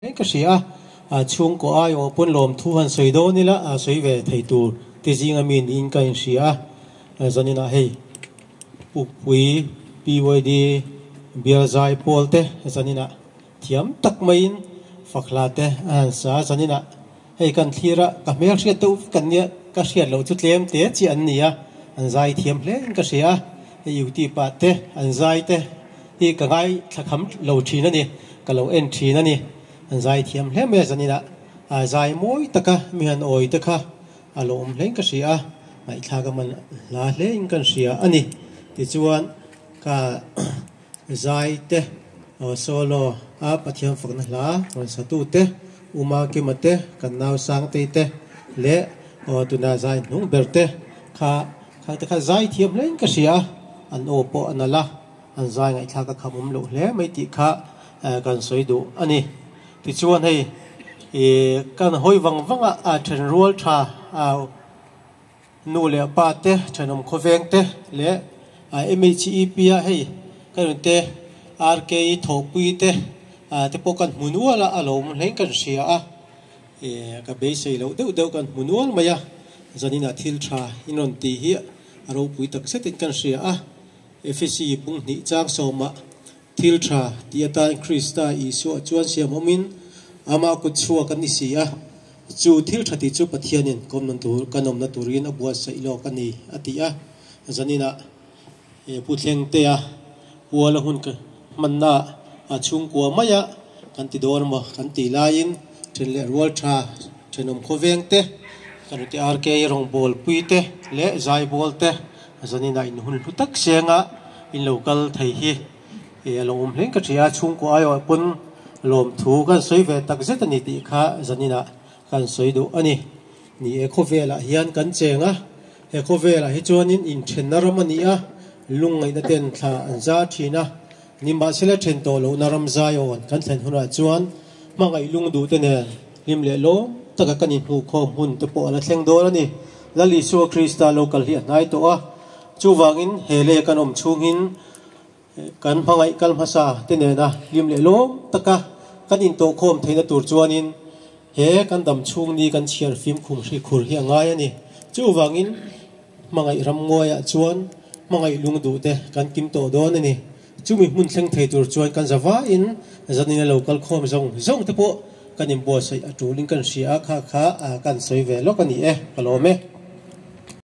Ka hria a, chhungkaw aiawh pawn lawmthu han sawi dawn ila a sawi ve thei tur te zinga mi niin ka inhria a, zaninah hei Pukpui PYD bial zai pawl te zaninah thiam tak maiin fakhla te a han sa a, zaninah hei kan thlir a, ka hmel hriat deuh vek an nia, ka hriat loh chu tlem te chiah an ni a, an zai thiam hle in ka hria a, hei YouTube ah te an zai te hi ka ngaithla kham lo thin a ni, ka lo en thin a ni, an zai thiam hle mai a zaninah a zai mawi taka mi han awi te kha a lo awm hle in ka hria a, ngaihthlak a man hla hle in kan hria a ni, tichuan ka zai te solo a Pathian fakna hla rawn satu te Uma Kima te kan nau Sangtei te leh tuna zai hnung ber te kha kha te kha zai thiam hle in ka hria a, an aw pawh a nalh a. An zai ngaihthlak a kham awm loh hle mai tih kha kan sawi duh a ni. Tichuan hei ih kan hawi vang vang a then rual tha a nu leh pa te thenawm khawveng te leh MHEP a hei kan rawn te RKI thawhpui te te pawh kan hmu nual a a lo awm hlein kan hria a ih ka beisei loh deuh deuh kan hmu nual mai a zaninah thil tha in rawn tih hi a ropui tak zetin kan hria a. Efesi pung hnih chang sawmah thil tha tih atan Krista Isua chuan siam awmin amah kut chhuak an ni si a, chu thil tha tih chu Pathianin kawmna tur kan awmna turin a buatsaih lawk a ni a ti a. Zaninah Pu Thlengtea puala hun hmanna a chhungkua maia kan ti dawn emaw kan tih laiin then leh rual tha thenawm khawveng te, kan ti RK rawngbawlpui te leh zaibawl te Zaninah in hun hlu tak senga in lo kal thei hi a lo awm hlein ka hria a, chhungkaw aiawh pawn lawmthu kan sawi ve tak zet a ni tih kha zaninah kan sawi duh a ni. Ni e, khawvelah hian kan cheng a, he khawvelah hi chuanin inthenna ram a ni a, lungngaihna ten thla an zar thin a, nimahsela then tawh lohna ram zaiawn kan thlen hunah chuan hmangaih lung duh te nen hlim leh lawm taka kan inhmuhkhawm hun te pawh a la thleng dawn a ni. Lal Isua Krista lo kal hi a hnai tawh a, chuvangin he lei kan awm chhungin kan hmangaih kal hmasa te nena hlim leh lawm taka kan intawhkhawm theihna tur chuanin he kan dam chhung ni kan chhiar fimkhum hri khur hi a ngai a ni. Chuvangin hmangaih ramnguaiah chuan hmangaih lungduh te kan kim tawh dawn a ni. Chumi hmun thleng thei tur chuan kan za vain zanin a lo kal khawm zawng zawng te pawh kan inbuatsaih a tulin kan hria a, kha kha kan sawi ve lawk a ni e, ka lawm e.